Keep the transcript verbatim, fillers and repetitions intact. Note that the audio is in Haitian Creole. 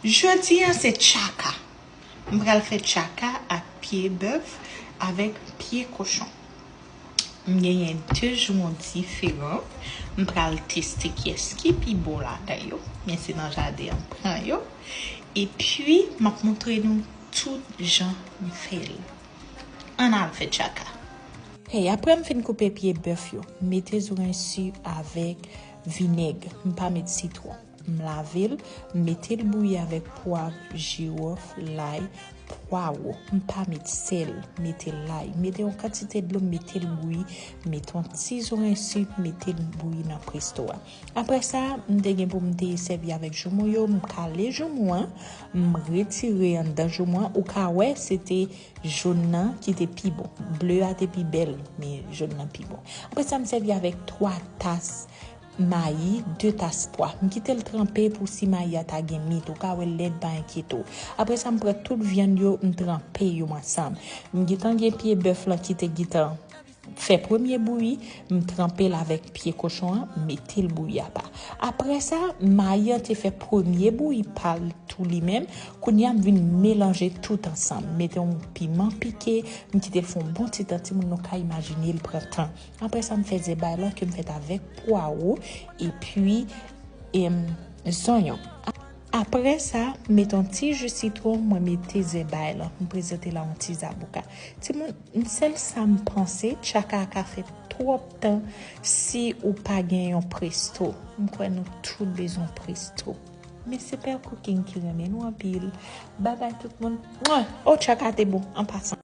Jodi a se tchaka. M pral fè tchaka ak pye bèf avèk pye kochon. M genyen de jouman diferan. M pral teste kiyès ki pi bon ladan yo. Men se nan jaden an m pran yo. Epi, m ap montre nou tout jan m fè l. Ann al fè tchaka. Hey, apre m fin koupe pye bèf yo, m mete zoranj si avèk vinèg. M pa met sitwon. M lave l, m mete l bouyi avèk pwav, jiwòf, lay, pwawo. M pa met sèl, m mete lay. M mete yon kantite dlo, m mete l bouyi, m mete yon ti zoranj si, m mete l bouyi nan presto a. Apre sa, m te gen pou m te sèvi avèk joumou yo, m kale joumou an, m retire anndan joumou an. Ou ka wè, se te jòn nan ki te pi bon. Ble a te pi bèl, men jòn nan pi bon. Apre sa, m sèvi avèk twa tas mayi, de tas pwa. M kite l tranpe pou si mayi a ta gen mit. Ou ka wè l lèd, pa enkyete w. Apre sa, m pran tout vyann yo, m tranpe yo ansanm. M gentan gen pye bèf lan ki te gentan fè premye bouyi, m tranpe l avèk pye kochon an, m mete l bouyi apa. Apre sa, mayi an te fè premye bouyi pa l tou li menm. Kounye a, m vin melanje tout ansanm. M mete yon piman pike, m kite l fè yon bon ti tan, timoun nou ka imajine l pran tan. Apre sa, m fè zèbay lan ke m fèt avèk pwawo epi, em, zonyon. Apre sa, m mete yon ti ji sitwon, mwen mete zèbay lan. M prezante l a yon ti zaboka. Timoun, m sèl sa m panse, tchaka a ka fè twòp tan si ou pa gen yon presto. M kwè nou tout bezwen presto. Men se Pè Cooking ki renmen nou anpil. Babay tout moun. Mwen, oh, tchaka te bon, an pasan.